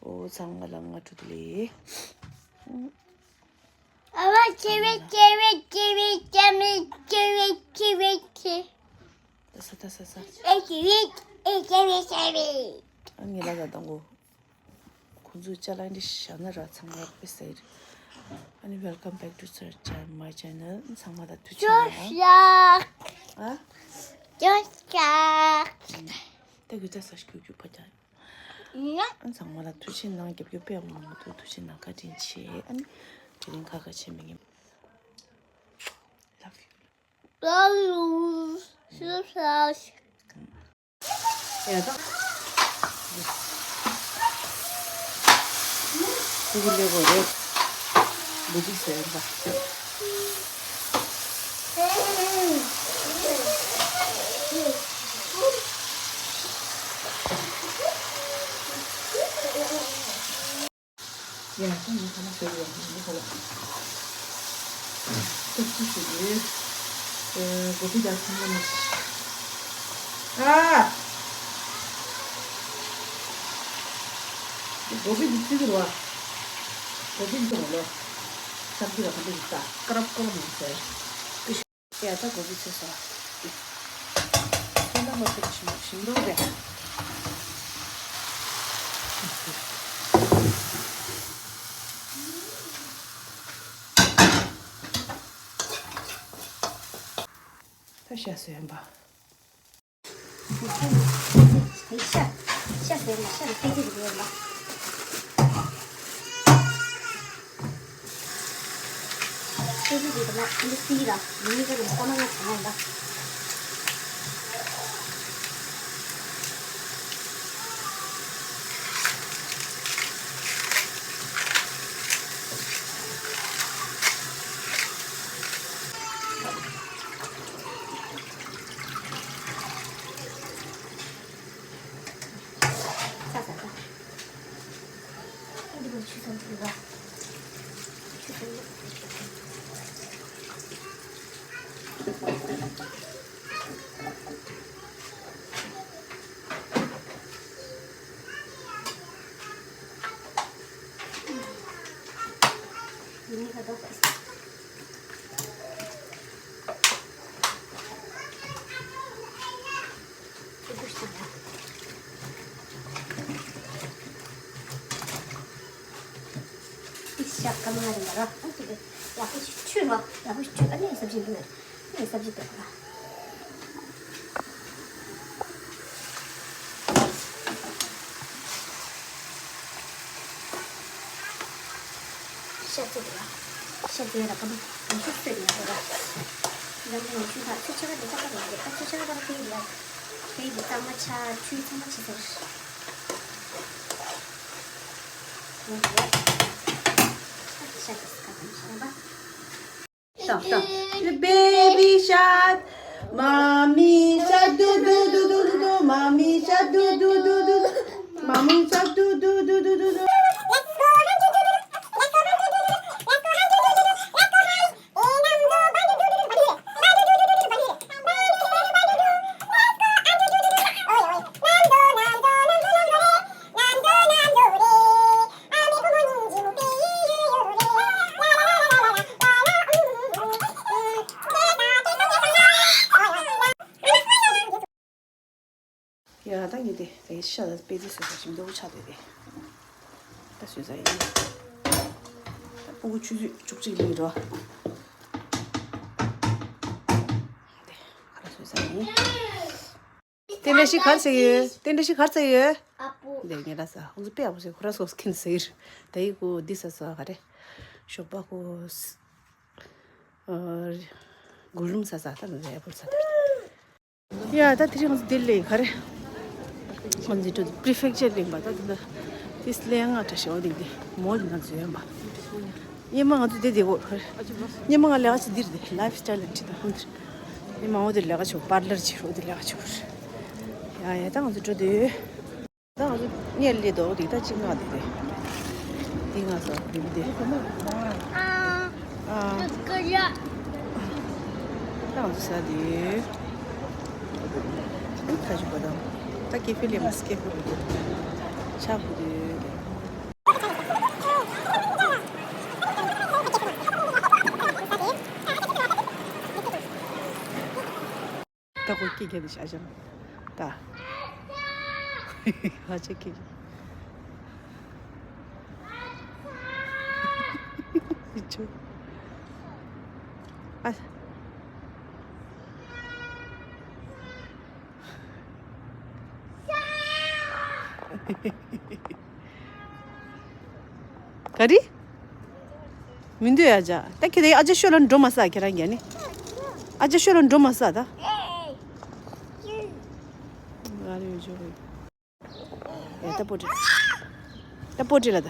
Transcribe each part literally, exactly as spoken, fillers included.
ཨོ་ཚང་མ་ལ་སྔ་དྲོ་བདེ་ལེགས། ཨ་མ་ཆེ་བེ་ཆེ་བེ་ཆེ་བེ་ཆེ་བེ་ཆེ་བེ་ཆེ་བེ་ཆེ། ད་ས་ད་ས་ས། ཨེ་ཆེ་བེ་ཨེ་ཆེ་བེ་ཆེ་བེ། ཨ་ངེ་ལ་ད་དང་གོ། ཁོང་ཚོའི་ཅ་ལག་འདི་བཞག་ན་ར་ཚང་མ་དཔེ་ཟེར། ཨ་ནི། Welcome back to my channel. ཚང་མ་ལ་ཐུགས་རྗེ་ཆེ། ཨ། ཅོ་ཤག་ད་གུ་ད་ས་ཤ་གུ་གུ་ཕ་ཅག་ཨ་ཚང་མ་ལ་ཐུགས་རྗེ་གནང་། རྒྱབ་སྐྱོར་དཔེ་མང་པོ་འདུག་ཐུགས་རྗེ་གནང་། བཀའ་དྲིན་ཆེ། ཨ་ནི་དེ་རིང་ཁ་ཁ་ཆེ་མི་ངན། Love you. Love you. ཡ་ད། ཕྲུ་གུ་ཀླད་ཀོར་རེད། འབུ་ཅིག་བཟོས་ཡིན་པ། ཡ་ད་ངས་ཁ་ལག་བཟོས་ཡོད། ངས་ཁ་ལག་ཏོག་ཙམ་ཞིག་ཡོད། ཨེ། གོ་བི་དང་ཐུན་མོང་ནས། ཨ། གོ་བི་འདི་ཚིག་གི་རོ། གོ་བི་འདི་ལོ། ཤ་ཚིག་ལ་ག་འདྲ་ཞིག་ལྟ། ཀ་རབ་ཀ་རབ་མ་ཟེར། ཡ་ད་གོ་བི་ཚོས་སོ། ཁྱེད་རང་མ་ཚོས་ཞིམ་ཞིམ་འདུག་རེད། ད་ཤ་བཟོས་ཡིན་པ། ཤ་ཤ་ཟེར་ན་ཤ་ལ་ཐད་ཀྱི་རེད་ལ། ཐད་ཀྱི་རེད་ལ། འདི་སི་ར་མི་ནི་ཀ་རུ་ཀོ་ན་ང་ཚང་ལ། ཤ་སྐམ་ང་རིང་བ་ར། ཨ་ཙི་ཙི། ཡག་པོ་ཞིག་མཆོད་རོགས། ཡག་པོ་ཞིག་མཆོད། ཨ་ནི་སབ་ཇི་འདི་མེད། ཨ་ནི་སབ་ཇི་འདི་ར། ཤ་ཚ་འདུག་ལ། ཤ་ཚ་ཡོད་ལ་སྐམ་པོ་ཉི་ཤུ་བཟོས་ཡོད་ར། ལམ་ཉི་ཤུ་ད་ཚོད་ཆེ་བ་འདི་ཆ་ཚ་རེད། ད་ཚོད་ཆེ་བ་ད་ཁེ་ཡིན་ལ། ཁེ་ཡིན་གཙང་མ་ཆ་ཆུ་ཚང་མ་ཆེ་ཚར། ཡོད་ར། ཤ་ཚ་སྐམ་པོ་ཤ་ར་པ། Stop, stop. Baby shark, mommy shark, do do do do do do, mommy shark, do do do do do, mommy shark, do do do do do do. ཡ་ད་ངས་དེ་དེ་ཤ་ལ་སྤེ་ར་བཟོས་པ་ཞིམ་མདོག་ཆགས་བསྡད་དེ། ད་བཟོས་ཚར་ཡིན། ད་ཕྲུ་གུ་ཆུ་ཚོད་བཅུ་གཅིག་ལིང་འགྲོ། དེ་ག་རེ་བཟོས་ཚར་ཡིན། དེ་འདྲ་ཞིག་གར་ཟེར་ཡོད། དེ་འདྲ་ཞིག་གར་ཟེར་ཡོད། ཨ་པོ། འདི་ངེད་ལ་ས་ཁོང་ཚོ་དཔེ་ཨ་པོ་ཟེར། ཁོ་ར་སོགས་ཁེན་ཟེར། ད་ཡི་གོ་འདི་ས་ས་ག་རེ། ཞོགས་པ་ཁོ་ས་ཨ་གུ་ལུམ་ས་ས་ད་ནི་ཨ་པོ་ས་ད། ཡ་ད་དེ་རིང་ང་ཚོ་འདིར་སླེབས་ག་རེ། ང་ཚོ་འགྲོ་པི་རི་ཕེག་ཅར་སླེབས་པ། ད་དེ་འདྲ་དེ་སླེབས་ང་འདྲ་ཞིག་འོ་དེ་འདི་མོ་དེ་ང་ཚོ་ཡོད་པ། སྙེ་མ་ང་ཚོ་འདི་དེ་གོ་ག་རེ། སྙེ་མ་ང་ལས་ཀ་ཅིག་འདིར་དེ་ལའིཕ་སི་ཊལ་ལ་ཁྲིད་ད་ཧོན་དེར། ནི་མ་འོ་དེ་ལས་ཀ་ཆོ་པར་ལར་ཆི་རོ་དེ་ལས་ཀ་ཆོ་རེད། ཡ་ཡ་ད་ང་ཚོ་འགྲོ་དུས། ད་ང་ཚོ་གཉེར་ལས་དོ་དེ་ད་ཅི་ང་དེ་རེད། དེ་ང་ཚོ་བི་བི་དེ། ཨ། ཨ། ད་ང་ཚོ་ས་དེ། ཨུ་ཐ་ཆུ་པ་དང་། ད་ཀེ་ཧྥེ་ལས་མ་སི་ཀེ་ཧྥེ་རེད། ཆག་པོ་དེ། ཁྱི་ཁྱེར་ཏེ་ཤ་ཤ་ད། ཧ་ཅང་ཁྱི་ཁྱེར། ཨ། ག་རེ། མི་འདུག་ཡ་ཅག་ད་ཁྱེད་དེ་ཨ་ཅག་ཤོད་ལ་འགྲོ་མ་ས་ཁྱེད་རང་གིས་ནི། ཨ་ཅག་ཤོད་ལ་འགྲོ་མ་ས་ད། ཨ་རེ་ཡོད་ཅོག་རེད། ད་པོ་ཏི། ད་པོ་ཏི་ལ་ད།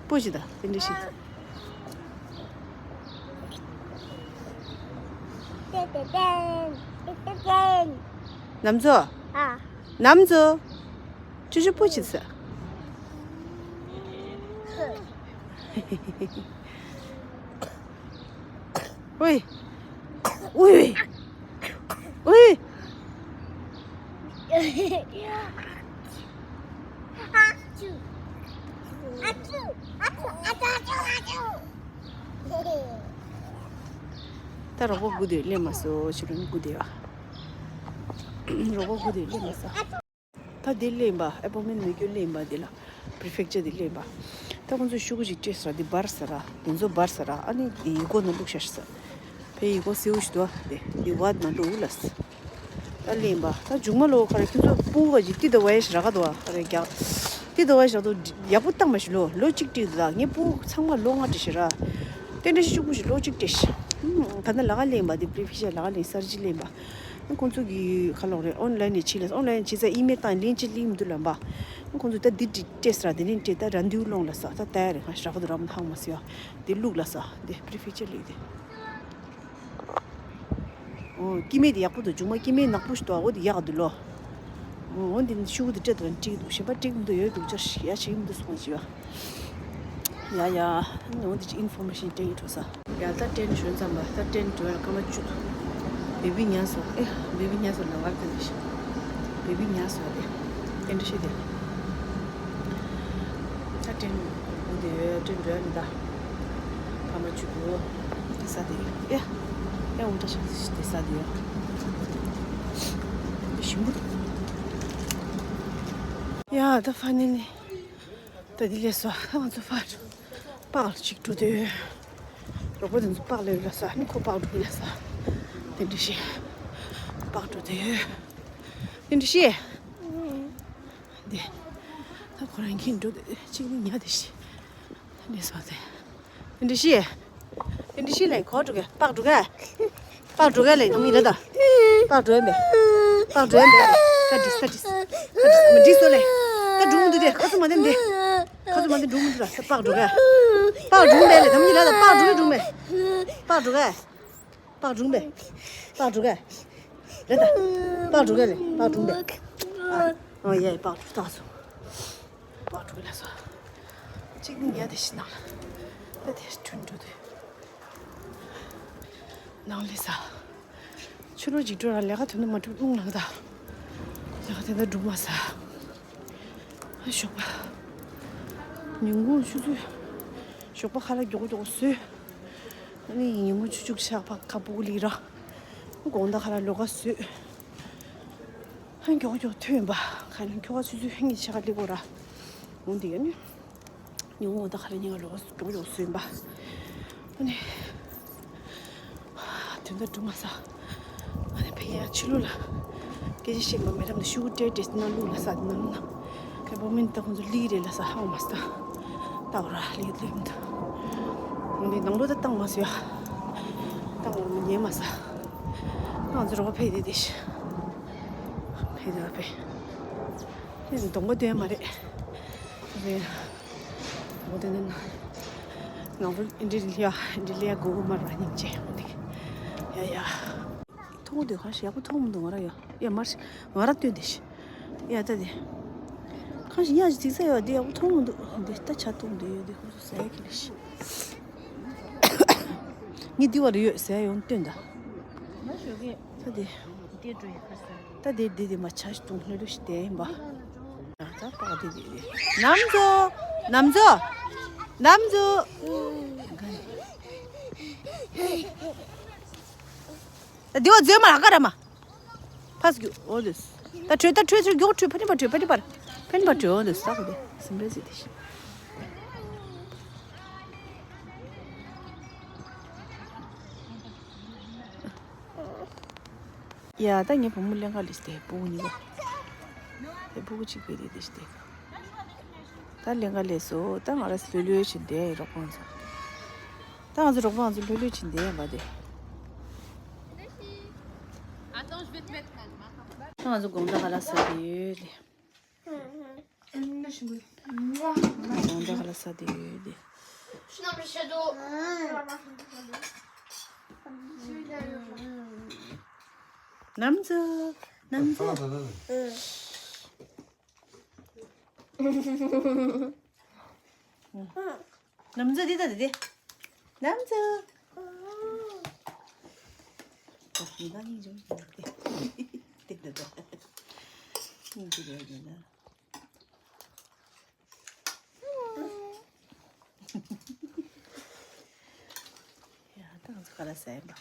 པོ་ཞིག་ད་དེ་འདྲ་ཞིག་ནམ་ཚོ། ནམ་ཚོ། ཅུ་ཅུ་པོ་ཅི་ཟེར། ཝེ། ཝེ། ཝེ། ད་རོགས་པ་སྒུག་དེ་སླེབས་མ་སོང་། ཕྱི་རོལ་ནས་སྒུག་དེ་ཡ། རོགས་པ་སྒུག་དེ་སླེབས་མ་སོང་། ད་དེ་སླེབས་པ་ཨེ་པོ་མེན་མི་རྒྱུ་སླེབས་པ་དེ་ལ་པི་རི་ཕེག་ཅར་དེ་སླེབས་པ། ད་ཁོང་ཚོས་ཤོག་གུ་ཅིག་སྤྲད་ས་ར་དེ་འབར་ས་ར་དེ་ཚོ་འབར་ས་ར་ཨ་ནི་དེ་ཡིག་སྐོགས་ནང་བླུགས་ཤག་ས། ཕའི་ཡིག་སྐོགས་སེའུ་ཞིག་འདུག་ཨ་དེ་དེ་བ་ནང་བླུགས་ལ་ས། ད་སླེབས་པ་ད་མཇུག་མ་ལོ་ཁ་རེ་ཁྱོད་ཚོ་སྤུ་གུ་ག་ཅིག་ཏི་ད་བའི་ཞིག་ར་ག་འདུག་ཨ་ཁ་རེ་རྒྱག་ཏི་ད་བའི་ཞིག་ར་འདུག་ཡག་པོ་བཏང་མ་ཞིག་ལོ་ལོ་གཅིག་ཏི་ད་ངའི་སྤུ་གུ་ཚང་མ་ལོ་ལྔ་ཏི་ཞིག་ར། དེ་འདྲ་ཞིག་གཅིག་པུ་ཞིག་ལོ་གཅིག་ཏི་ཞིག་ད་ནི་ལ་ག་སླེབས་པ་དེ་པི་རི་ཕེག་ཅར་ལ་ག་སླེབས་གསར་བརྗེ་སླེབས་པ། ཁོང་ཚོ་གི་ཁ་ལོག་རེད། ཨོན་ལན་ནས་བྱེད་ལ། ཨོན་ལན་བྱེད་ས་ཨི་མེལ་བཏང་ལན་ཅི་ལིང་མི་འདུག་ལབ་པ། ཁོང་ཚོ་ད་འདི་འདྲི་སྤྲད་ས་ར་དེ་ནས་སྤྲད་ད་ར་འདིའུ་སློང་ལ་ས་ད་ལྟ་རེད། ང་ཞག་པོ་དུ་ར་མ་ཧང་མ་སི་ཡ་དེ་བླུགས་ལ་ས་དེ་པི་རི་ཕེག་ཅར་ལིག་དེ། ཨོ་སྐྱེ་དམན་དེ་ཡག་པོ་འདུག་མཇུག་མ་སྐྱེ་དམན་ནག་པོ་ཞིག་འདུག་ཨོ་དེ་ཡག་འདུག་ལོ། འོ་འདི་ཤུ་གུ་འདི་སྤྲད་དང་འགྲིག་འདུག་གཞན་པ་འགྲིག་མི་འདུག་ཡོད་འདུག་ཅར་ཡ་བྱེད་ཀྱི་མི་འདུག་སོང་ཅི་ཡ། ཡ་ཡ། འོ་འདི་ཅི་ཨིན་ཕོར་མེ་ཤན་སྤྲད་ཀྱི་འགྲོ་ས། ཡ་ད་ཏྲེན་ཞོན་ཙམ་པ་ད་ཏྲེན་འགྲོ་ཡ་སྐར་མ་བཅུ་འདུག་བེ་བི་ཉལ་སོང་། ཨེ་བེ་བི་ཉལ་སོང་། ལ་བར་ཀ་ནི་ཤི་བེ་བི་ཉལ་སོང་། དེ་ཏྲེན་འགྲོ་ཤི་དེ། ད་ཏྲེན་འོ་དེ་ཏྲེན་འགྲོ་ཡ་མི་ད། སྐར་མ་བཅུ་འདུག་ས་དེ་ཡ། ཡ་འོ་ད་ཤི་དེ་ས་དེ་ཡ། ཞིམ་པོ་འདུག་ཡ་ད་ཕ་ནི་ནི། ད་དེ་ལས་སོ་ང་ཚོ་ཕར་པགས་ཅིག་འགྲོ་དུས། རོགས་པ་དེ་ཚོ་པགས་ལས་ལ་ས་ནི་ཁོ་པགས་འགྲོ་ལ་ས། དེ་འདྲ་ཞིག་པགས་འགྲོ་དུས། དེ་འདྲ་ཞིག་འདི། ད་ཁོ་རང་གིས་འགྲོ་དུས་གཅིག་ནི་ཉལ་དེ་ཞིག་ལས་སོ་དེ། དེ་འདྲ་ཞིག་དེ་འདྲ་ཞིག་ལས་ཁོ་འགྲོ་གི་པགས་འགྲོ་གི་པགས་འགྲོ་གི་ལས་ནམ་ཡིན་ལ་ད། པགས་འགྲོ་ཡ་མེད། པགས་འགྲོ་ཡ་མེད། ད་འགྲིག་ད་འགྲིག་ད་འགྲིག་སོ་ལས། ད་འགྲོ་མི་འདུག་དེ་ཁ་ཚོ་མ་འདེམ་དེ། ཁ་ཚོ་མ་འདེམ་འགྲོ་མི་འདུག་ད་པགས་འགྲོ་གི་པགས་འགྲོ་མེད་ལས་ནམ་ཡིན་ལ་ད་པགས་འགྲོ་གི་འགྲོ་མེད། པགས་འགྲོ་གི་པགས་འགྲོ་མེད། པགས་འགྲོ་གི་ལས་ད། པགས་འགྲོ་གི་ལས་པགས་འགྲོ་མེད། ཨ་ཡ་པགས་འགྲོ་ད་སོང་། པགས་འགྲོ་ལ་སོ། གཅིག་ནི་ཉལ་དེ་ཤི་ནང་ལ། ད་དེ་ཐུན་འགྲོ་དུས། ནང་ལས་ས། ཕྱི་ལོགས་ཅིག་འགྲོ་ར་ལས་ཀ་དོན་དུ་མ་འགྲུབ་རླུང་ལངས་ད། ལས་ཀ་དེ་འདྲ་འགྲུབ་མ་ས། ཨ་ཞོགས་པ། ཉིན་གུང་ཆུ་ཚོད། ཞོགས་པ་ཁ་ལག་མགྱོགས་མགྱོགས་བཟོས། ཨ་ནི་ཉིན་གུང་ཆུ་ཚོད་ཆག་པ་ཁ་སྤུ་གུ་ལིག་ར། དགོང་དག་ཁ་ལག་ལོགས་ཀ་བཟོས། ཨ་མགྱོགས་མགྱོགས་ཐོན་པ། ཁ་ལག་ཁྱོ་ག་ཆུ་ཚོད་ཧ་ངེས་ཆག་ལིག་གོ་ར། འོང་དེ་ཡ་ནི། ཉིན་གུང་ད་ག་རེ་ཉིན་གུང་ལོག་མགྱོགས་མགྱོགས་སོན་པ། ཨ་ནི། དོན་དག་སྒྲུབ་མ་ས། ཨ་ནི་ཕ་གིར་ཕྱི་ལོགས་ལ། སྐད་ཆ་བཤད་པ་མེད་རམ་ན་ཤུ་གུ་སྤྲད་སྤྲད་ནང་བླུགས་ལ་ས་དེ་ནང་ལ། ཁ་པོ་མིན་ད་ཁོང་ཚོ་ལི་རེད་ལ་ས་ཧ་མ་ས། ད་བར་ལི་ལི་མི་འདུག་ཨ་ནི་ནང་ལོགས་ད་བཏང་མ་སོ་ཡ། བཏང་བར་མི་ཉན་མ་ས། ང་ཚོ་རོགས་ཕེ་དེ་དེ་ཤི། ཕེ་དེ་ཕེ། ཨེ་གདོང་པ་སྟོན་མ་རེད། རེད། འོ་དེ་ནི་ནང་པོ་ཨིན་ཌི་ལི་ཡ་ཨིན་ཌི་ལི་ཡ་གོ་གོ་མ་ར་ཉིན་བྱས་འོ་དེ། ཡ་ཡ། མཐོང་འདུག་ག་ཞིག་ཡག་པོ་མཐོང་མི་འདུག་ང་ར་ཡ། ཡ་མར་ང་ར་སྟོན་དེ་ཤི། ཡ་ད་དེ། གང་ཞིག་ཡ་ཞིག་ཅིག་ས་ཡ་དེ་ཡག་པོ་མཐོང་མི་འདུག་འདི་ལྟ་ཆ་མཐོང་འདུག་ཡོད་དེ་ཁོ་ཚོ་ཟ་ཡ་ཁི་ལི་ཤི། ངས་འདི་བར་ཡོད་ཟེར་ཡོང་སྟོན་ད། ད་དེ། ད་དེ་དེ་དེ་མ་ཆ་ཞིག་དུང་ལྷོད་ལྷོད་ཞིག་དེ་ཡིན་པ། ད་པགས་དེ་དེ་དེ། ནམ་ཚོ། ནམ་ཚོ། ནམ་ཚོ། དེ་བ་འཛོལ་མ་ར་ཀ་ར་མ། ཕ་སི་རྒྱུ་འོ་དེ། ད་བྲོས་ད་བྲོས་ཚུར་མགྱོགས་བྲོས། ཕ་ནི་པ་བྲོས། ཕ་ནི་པར། ཕ་ནི་པར་བྲོས། འོ་དེ་ས་གོ་དེ་སིམ་རེ་ཟི་དེ་ཤི། ཡ་ད་ངའི་བུ་མོ་ལེན་ག་ལས་སྟེ་སྤུ་གུ་གཉིས་ཀ། དེ་སྤུ་གུ་གཅིག་པའི་དེ་དེ་ཤི་དེ། ད་ལེན་ག་ལས་སོ། ད་ང་ར་ལྷོད་ལྷོད་བྱིན་དེ་རོགས་པ་ཚོ། ད་ང་ཚོ་རོགས་པ་ང་ཚོ་ལྷོད་ལྷོད་བྱིན་དེ་ཡིན་པ་དེ། Attends, je vais te mettre elle, attends. ད་ང་ཚོ་དགོང་དག་ག་ལ་ཟ་གི་ཡོད་ལེ། དགོང་དག་ག་ལ་ཟ་གི་ཡོད་ལེ། ནམ་ཚོ། ནམ་ཚོ། ནམ་ཚོ་འདི་ལྟ་འདི་འདི། ནམ་ཚོ། ད་ཡིན་ན་སྙིང་རྗེ་མོ་ཞིག་འདུག་སྟེ། འདི་འདི་འདི། སྙིང་རྗེ་རེད་ཡིན་ན། ཡ་ད་ང་ཚོ་ག་ལ་ཟ་ཡིན་པ།